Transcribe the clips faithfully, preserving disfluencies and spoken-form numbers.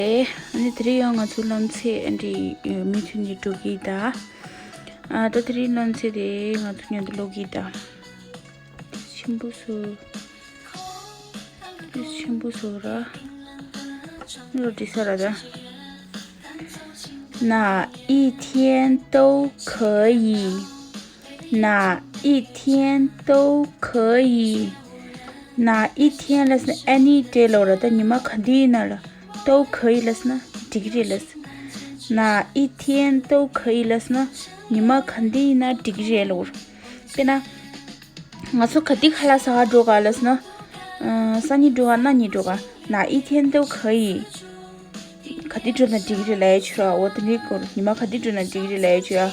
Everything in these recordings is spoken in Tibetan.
ཨ་ནི་དེ་རིང་ཡང་ང་ཚོ་ལམ་ཚད་འདི་མུ་མཐུད་ནས་འགྲོ་གི་ད། ཨ་ད་དེ་རིང་ལམ་ཚད་དེ་ང་ཚོ་མཉམ་དུ་ཀློག་གི་ད། ཆེན་པོ་བཟོ། ཆེན་པོ་བཟོ་ར། ལོ་འདི་ས་ར་ད། 哪一天都可以། 哪一天都可以། 哪一天 ལབ་ན་ཨེ་ནི་ཌེ་ལབ་ར། ད་ཉི་མ་ག་འདི་ཡིན་ན་ལ། 都可以 ལབ་ན་འགྲིག་རེད་ལབ། 哪一天都可以 ལབ་ན་ཉི་མ་ག་འདི་ཡིན་ན་འགྲིག་རེད་ལབ། དཔེར་ན། ང་ཚོ་ག་དུས་ཁ་ལག་ཟ་ག་འགྲོ་ག་ལབ་ན། ཨ་སང་ཉིན་འགྲོ་ག་གནངས་ཉིན་འགྲོ་ག 哪一天都可以། ག་དུས་འགྲོ་ན་འགྲིག་རེད་ལབ་ཡ་ཆོ་ཡ། འོ་དེ་འདྲའི་སྐོར་ཉི་མ་ག་དུས་འགྲོ་ན་འགྲིག་རེད་ལབ་ཡ་ཆོ་ཡ།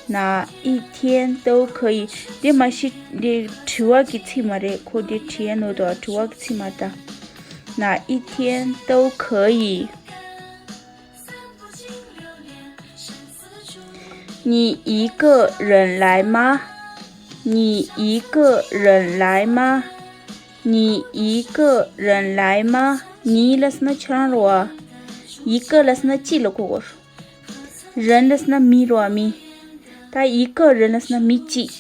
哪一天都可以། དེ་མ་གཞི་དེ་དྲི་བ་གི་ཚིག་མ་རེད། ཁོ་དེ་དྲི་ཡ་ནོ་དོ་དྲི་བ་གི་ཚིག་མ་རེད་ད། 哪一天都可以། 你一个人来吗？你一个人来吗？你一个人来吗？ 你 ལབ་ན་ཁྱེད་རང་རེད་བ། 一个 ལབ་ན་གཅིག་ལ་གོ་དགོས། 人 ལབ་ན་མི་རེད་བ། མི། ད་一个人 ལབ་ན་མི་གཅིག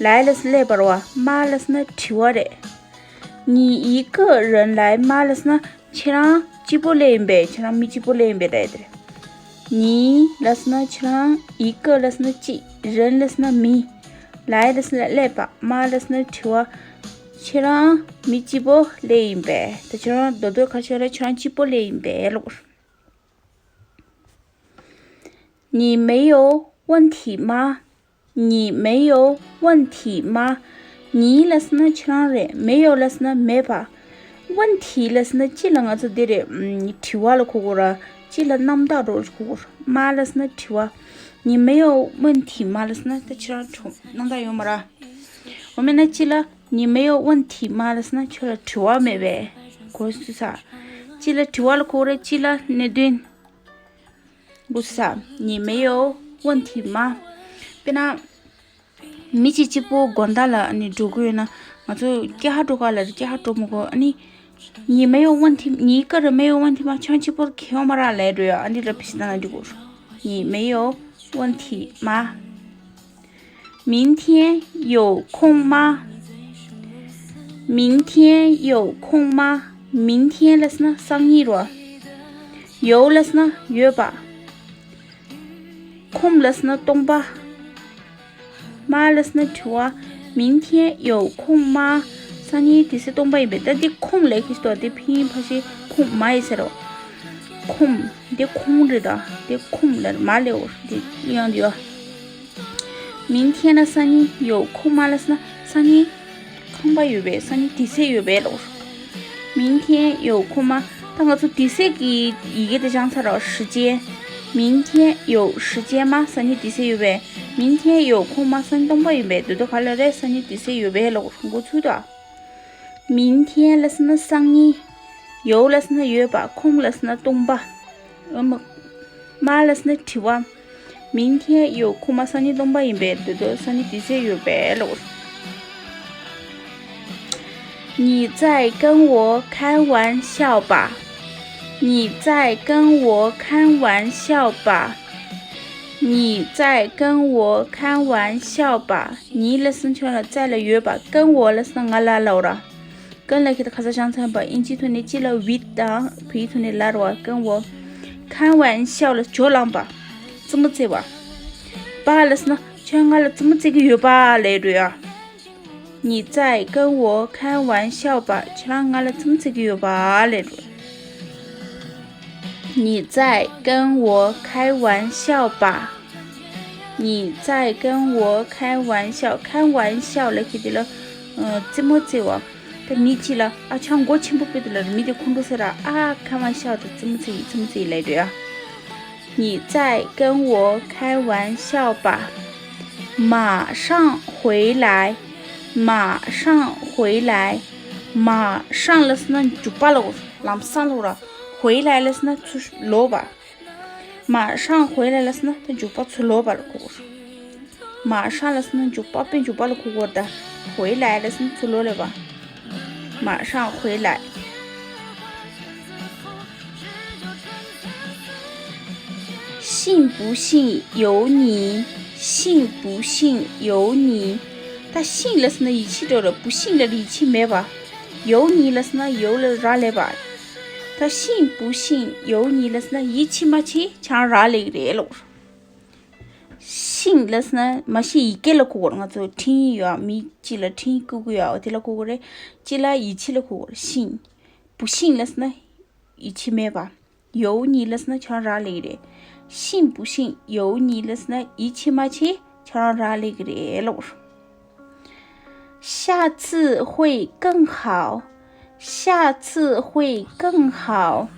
来 ལབ་ན་སླེབས་པ་རེད་བ། 吗 ལབ་ན་དྲི་བ་རེད། 你一个人来吗 ལབ་ན་ཁྱེད་རང་གཅིག་པོ་སླེབས་ཡིན་པས། ཁྱེད་རང་མི་གཅིག་པོ་སླེབས་ཡིན་པས་ད་ཡ་དེ་རེད། 你 ལབ་ན་ཁྱེད་རང་། 一个 ལབ་ན་གཅིག 人 ལབ་ན་མི། 来 ལབ་ན་སླེབས་པ། 吗 ལབ་ན་དྲི་བ། ཁྱེད་རང་མི་གཅིག་པོ་སླེབས་ཡིན་པས། ད་ཁྱེད་རང་རྡོག་རྡོག་ག་ཆོད་ར། ཁྱེད་རང་གཅིག་པོ་སླེབས་ཡིན་པས་ལབ། 你没有问题吗？ 你没有问题吗？ 你 ལབ་ན་ཁྱེད་རང་རེད། 没有 ལབ་ན་མེད་པ། 问题 ལབ་ན་གཅིག་ལ་ང་ཚོ་འདི་རེད། ཨམ། དྲི་བ་ལ་གོ་དགོས་ར། གཅིག་ལ་རྣམ་དག་འདྲ་བོ་གོ་དགོས་ར། 吗 ལབ་ན་དྲི་བ། 你没有问题吗 ལབ་ན་ད་ཁྱེད་རང་ཁྲོ་རྣམ་དག་ཡོད་མ་ར། འོ་མེད་ན་གཅིག་ལ་你没有问题吗 ལབ་ན་ཁྱོད་ལ་དྲི་བ་མེད་པས། གོ་སོང་ས། གཅིག་ལ་དྲི་བ་ལ་གོ་དགོས་ར། གཅིག་ལ་གནད་དོན། 不是啊，你没有问题吗？དཔེར་ན། མི་གཅིག་གཅིག་པོ་དགོང་དག་ལ་ཨ་ནི་འགྲོ་གི་ཡོད་ན། ང་ཚོ་སྐྱེལ་ཧ་འགྲོ་ག་ལ་སྐྱེལ་ཧ་འགྲོ་མི་དགོས། ཨ་ནི། 你没有问题，你一个人没有问题吗？ ཁྱོད་གཅིག་པོ་གལ་ཡོད་མ་རེད་ལབ་འགྲོ་ཡ། ཨ་ནི་ལ་ཕི་སི་ད་ན་འགྲོ་གོ། 你没有问题吗？ 明天有空吗？ 明天有空吗？ 明天 ལབ་ན་སང་ཉིན་རོ། 有 ལབ་ན་ཡོད་པ། 空 ལབ་ན་སྟོང་པ། 吗 ལབ་ན་དྲི་བ། 明天有空吗？ སང་ཉིན་དུས་ཚོད་སྟོང་པ་ཡིན་པས། ད་འདི་空 ལབ་ཀྱི་ཞིག་འདུག་དེ་ཕིན་ཕ་ཤི་空 吗 ཡིན་ཟེར་རོ། 空 འདི་空 རེད་ད། འདི་空 ལབ་མ་ལབ་འོ། འདི་ཡང་འདི་ཡོད། 明天 ལ་སང་ཉིན། 有空吗 ལབ་ན་སང་ཉིན་ཁང་པ་ཡོད་པས། སང་ཉིན་དུས་ཚོད་ཡོད་པས་ལོ། 明天有空吗？ ད་ང་ཚོ་དུས་ཚོད་ཀྱི་ཡི་གེ་དེ་སྦྱངས་ཚར་རོ། 时间། 明天有时间吗？ སང་ཉིན་དུས་ཚོད་ཡོད་པས། 明天有空吗？ སང་ཉིན་སྟོང་པ་ཡིན་པས། དུས་ཚོད་ག་ལ་རེད། སང་ཉིན་དུས་ཚོད་ཡོད་པས་ལོ། འགོ་ཚུགས་དོ། 明天 ལབ་ན་སང་ཉིན། 有 ལབ་ན་ཡོད་པ། 空 ལབ་ན་སྟོང་པ། 吗 ལབ་ན་དྲི་བ། 明天有空吗？ སང་ཉིན་སྟོང་པ་ཡིན་པས། དུས་ཚོད་སང་ཉིན་དུས་ཚོད་ཡོད་པས་ལོ། 你在跟我开玩笑吧？ 你在跟我开玩笑吧？ 你在跟我开玩笑吧？ 你 ལབ་ན་ཁྱོད་ལ་在 ལ་ཡོད་པ། 跟我 ལབ་ན་ང་ལ་ལབ་ར། 跟 ལབ་ཀྱི་ད་ཁ་སང་ཆང་ཚན་པ་ཨིན་ཇིའི་ཐོག་ནས་གཅིག་ལ་with དང་བོད་ཡིག་ཐོག་ནས་ལབ་ར་བ། 跟我 开玩笑 ལ་ཇོ་ལངས་པ། རྩེད་མོ་རྩེ་བ། 吧 ལབ་ན་ཁྱོད་ང་ལ་རྩེད་མོ་རྩེ་གི་ཡོད་པ་ལབ་འགྲོ་ཡ། 你在跟我开玩笑吧？ ཁྱོད་རང་ང་ལ་རྩེད་མོ་རྩེ་གི་ཡོད་པ་ལབ་འགྲོ། 你在跟我开玩笑吧？ 你在跟我开玩笑，开玩笑 ལབ་ཀྱི་དེ་ལ་རྩེད་མོ་རྩེ་བ། ད་མི་གཅིག་ལ་ཨ་ཆང་མགོ་ཆེན་པོ་དཔེ་དེ་ལ་མི་དེ་ཁོང་ཁྲོ་ཟེར་ར། ཨ་开玩笑 དེ་རྩེད་མོ་རྩེ་ཡི་རྩེད་མོ་རྩེ་ཡི་ལབ་འགྲོ་ཡ། 你在跟我开玩笑吧？马上回来，马上回来。马上 ལབ་ན་མཇུག་པ་ལ་ལམ་སང་ལ་ར། 回来 ལབ་ན་ཚུར་ལོག་པ། 马上回来 ལབ་ན་ད་མཇུག་པ་ཚུར་ལོག་པ་ལ་གོ་དགོས། 马上 ལབ་ན་མཇུག་པ་དཔེ་མཇུག་པ་ལ་གོ་དགོས་ད། 回来 ལབ་ན་ཚུར་ལོག་ལབ་པ། 马上回来。信不信由你，信不信由你。ད་信་ལབ་སོང་ན་ཡིད་ཆེས་འགྲོ་ར། 不信 ལ་ཡིད་ཆེས་མེད་པ། 由你 ལབ་སོང་ན་由 ལ་རག་ལས་པ། ད་信不信由你 ལབ་སོང་ན་ཡིད་ཆེས་མ་ཆེས་ཁྱེད་རང་རག་ལས་ཀྱི་རེད་ལོ། 信 ལབ་སོང་ན་མ་གཞི་ཡི་གེ་ལ་གོ་དགོས་རེད། ང་ཚོ་འཕྲིན་ཡིག་ཡོད། མི་གཅིག་ལ་འཕྲིན་ཡིག་བསྐུར་གི་ཡོད། དེ་ལ་གོ་དགོས་རེད། གཅིག་ལ་ཡིད་ཆེས་ལ་གོ་དགོས་རེད། 信། 不信 ལབ་སོང་ན་ཡིད་ཆེས་མེད་པ། 由你 ལབ་སོང་ན་ཁྱེད་རང་རག་ལས་ཀྱི་རེད། 信不信由你 ལབ་སོང་ན་ཡིད་ཆེས་མ་ཆེས་ཁྱེད་རང་རག་ལས་ཀྱི་རེད་ལོ། 下次会更好，下次会更好，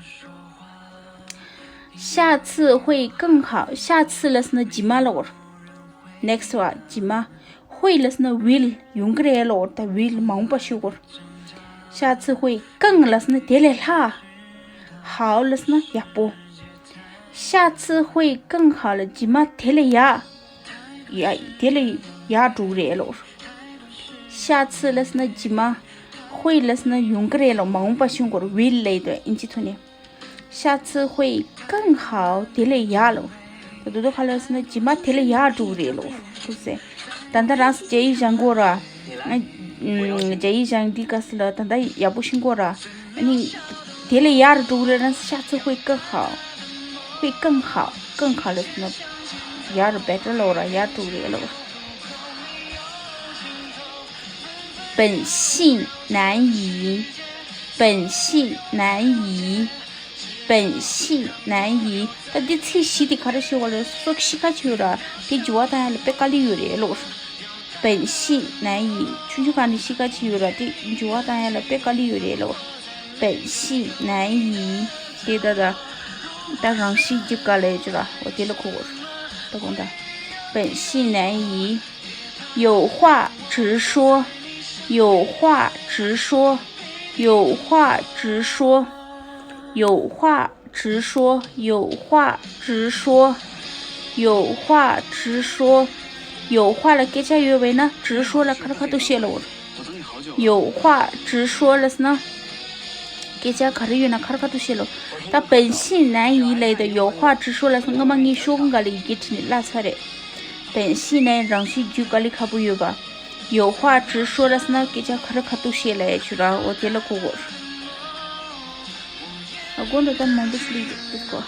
下次会更好。 下次 ལབ་སོང་ན་རྗེས་མ་ལོ། Next one རྗེས་མ། 会 ལབ་སོང་ན་will ཡོང་གི་རེད་ལོ། ད་will མ་འོངས་པ་ཞུ་དགོས། 下次会更 ལབ་སོང་ན་དེ་ལས་ལྷག 好 ལབ་སོང་ན་ཡག་པོ། 下次会更好 ལ་རྗེས་མ་དེ་ལས་ཡག་ཡ། དེ་ལས་ཡག་འགྲོ་གི་རེད་ལོ། 下次 ལབ་སོང་ན་རྗེས་མ། 会 ལབ་སོང་ན་ཡོང་གི་རེད་ལོ། མ་འོངས་པ་ཞུ་དགོས་རེད། will ལབ་ཡོད་དོ་ཨིན་ཇི་ཐོག་ནས། 下次会更好 དེ་ལས་ཡག་ལོ། ད་དུ་དུ་ཁ་ལ་སོང་ན་རྗེས་མ་དེ་ལས་ཡག་འགྲོ་གི་རེད་ལོ། ཐུགས་སེ། ད་ལྟ་རང་སུ་རྒྱ་ཡིག་སྦྱང་གོ་ར། ཨ། ཨུམ། རྒྱ་ཡིག་སྦྱང་དུས་སྐབས་སུ་ལ་ད་ལྟ་ཡག་པོ་ཤེས་གོ་ར། ཨ་ནི། དེ་ལས་ཡག་རུ་འགྲོ་གི་རེད་ན། 下次会更好། 会更好། 更好 ལ་སོང་ན་ཡག་རུ་better ལོ་ར། ཡག་འགྲོ་གི་རེད་ལོ། 本性难移，本性难移，本性难移。 ད་འདི་ཚིག་བཞི་དེ་ག་རེ་ཞུ་བ་ལ་སོགས་ཤི་ཁ་ཆེ་ཡོད་ར། དེ་འགྱུར་བ་བཏང་ཡ་ལ་དཔེ་དཀའ་ལས་ཡོད་རེད་ལོ། 本性难移། ཆུང་ཆུང་ག་ནས་ཤི་ཁ་ཆེ་ཡོད་ར། དེ་འགྱུར་བ་བཏང་ཡ་ལ་དཔེ་དཀའ་ལས་ཡོད་རེད་ལོ། 本性难移། དེ་ད་ད། ད་རང་བཞིན་གྱི་དཀའ་ལས་ཅི་ར། འོ་དེ་ལ་གོ་དགོས། ད་གོང་ད། 本性难移། 有话直说，有话直说，有话直说，有话直说，有话直说，有话直说。 有话 ལ་སྐད་ཆ་ཡོད་པས་ན། 直说 ལ་ཁ་ར་ཁ་ཐུག་བཤད་ལོ། 有话直说 ལ་སོང་ན། སྐད་ཆ་ག་རེ་ཡོད་ན་ཁ་ར་ཁ་ཐུག་བཤད་ལོ། ད་本性难移 ལ་ཡི་ད་有话直说 ལ་སོང་། སྔ་མ་ངས་ཤོག་གུ་འགའ་ལ་ཡི་གེ་བྲིས་ནས་བརླག་ཚར་རེད། 本性难移 རང་བཞིན་རྒྱུད་དཀའ་ལས་ཁག་པོ་ཡོད་པ། 有话直说 ལ་སོང་ན་སྐད་ཆ་ག་རེ་ག་ཐུག་བཤད་ལ་ཡ་ཆུ་ར། འོ་དེ་ལ་གོ་དགོས། ཨ་དགོངས་དག་ད་མང་པོ་ཞིག་ལས་འདུག་གོ།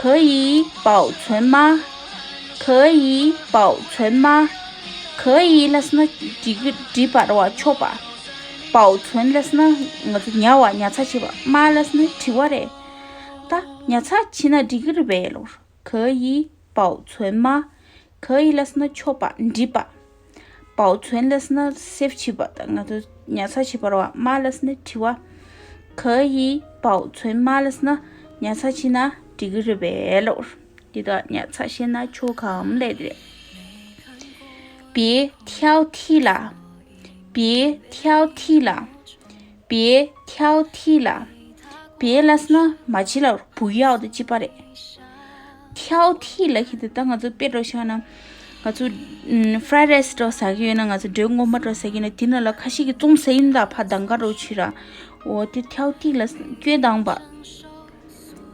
可以保存吗？可以保存吗？ 可以 ལ་སོང་ན་འགྲིག་གི་འགྲིག་པ་རེད་བ། ཆོག་པ། 保存 ལ་སོང་ན་ང་ཚོ་ཉར་བ་ཉར་ཚགས་བྱེད་པ། 吗 ལ་སོང་ན་དྲི་བ་རེད། ད་ཉར་ཚགས་བྱེད་ན་འགྲིག་གི་རེད་པས་ལོ། 可以保存吗？ 可以 ལ་སོང་ན་ཆོག་པ། འགྲིག་པ། 保存 ལ་སོང་ན་save བྱེད་པ། ད་ང་ཚོ་ཉར་ཚགས་བྱེད་པ་རེད་བ། 吗 ལ་སོང་ན་དྲི་བ། 可以保存吗 ལ་སོང་ན་ཉར་ཚགས་བྱེད་ན་འགྲིག་གི་རེད་པས་ལོ། འདི་དག་ཉར་ཚགས་བྱེད་ན་ཆོག་གམ་ལབ་དེ་རེད། 别挑剔了，别挑剔了，别挑剔了。 别 ལ་སོང་ན་མ་བྱེད་ལ། 不要 དེ་གཅིག་པ་རེད། 挑剔 ལ་ཁྱེད་དེ་ད་ང་ཚོ་དཔེ་འགྲོ་བཞག་ན། ང་ཚོ་ཨུམ། fried rice འགྲོ་ཟ་གི་ཡོད་ན། ང་ཚོ་འབྲས་ངོ་མ་འགྲོ་ཟ་གི་ཡོད་ན། དེ་ནང་ལ་ཁ་ཤས་ཀྱིས་བཙོང་ཟ་ཡིན་ད། ཕ་དང་ག་འགྲོ་ཆུ་ར། འོ་དེ་挑剔 ལ་སྐྱོན་བཏང་པ།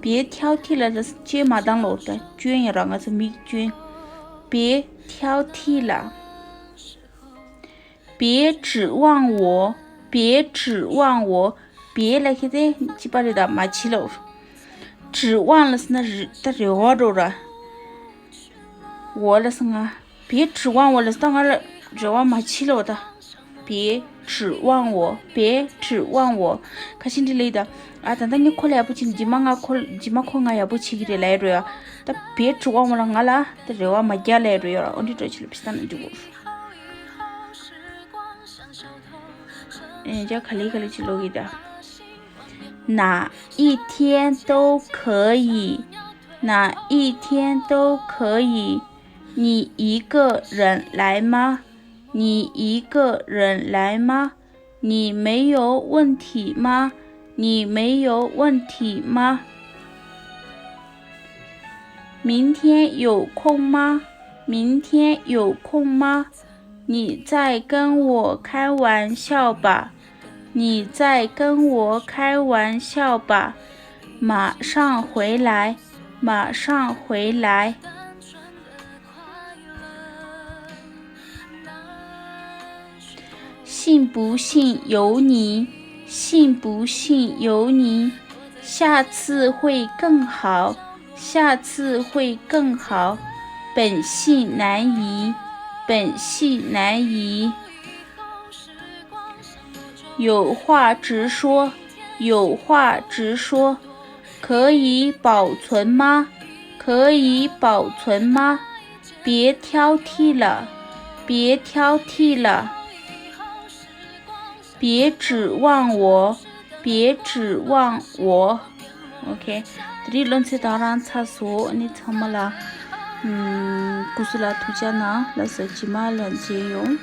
别挑剔了 ལ་སྐྱོན་མ་བཏང་ལོ། ད་སྐྱོན་ཡ་ར། ང་ཚོ་མི་སྐྱོན། 别挑剔了。 别指望我，别指望我。 别 ལ་ཁྱེད་དེ་གཅིག་པ་རེད་ད། མ་བྱེད་ལོ། 指望 ལ་སོང་ན་རེ། ད་རེ་བ་འགྲོ་ར། 我 ལ་སོང་ང་། 别指望我 ལ་སོང་ད་ང་ལ་རེ་བ་མ་བྱེད་ལོ་ད། 别指望我，别指望我。 ཁ་ཤས་འདི་ལས་ད། ཨ་ད་ལྟ་ངས་ཁོ་ལ་ཡག་པོ་བྱེད་ནས་རྗེས་མ་ང་ཁོ་རྗེས་མ་ཁོ་ང་ཡག་པོ་བྱེད་ཀྱི་རེད་ལབ་ཡ་འགྲོ་ཡ། ད་别指望我 ལ་ང་ལ་ད་རེ་བ་མ་རྒྱག་ལབ་ཡ་འགྲོ་ཡ། འོ་འདི་འགྲོ་ཆེ་ལ་བི་སྟ་ན་འགྲོ་གོ། ཨེ་ཇ་ག་ལེ་ག་ལེ་ཅི་ལོ་གི་ད། 哪一天都可以，哪一天都可以。 你一个人来吗？你一个人来吗？你没有问题吗？你没有问题吗？明天有空吗？明天有空吗？你在跟我开玩笑吧？你在跟我开玩笑吧？马上回来，马上回来。信不信由你，信不信由你。下次会更好，下次会更好。本性难移，本性难移。有话直说，有话直说。可以保存吗？可以保存吗？别挑剔了，别挑剔了。别指望我，别指望我。OK，དེ་རིང་བློ་འཚབ་དང་རང་ཚ་སོ་ནི་ཚང་མ་ལ། ཨུམ། སྐུ་གཟུགས་ལ་ཐུགས་ཅག་གནང་། ལགས་སོ། རྗེས་མ་ལ་མཇལ་ཡོང་།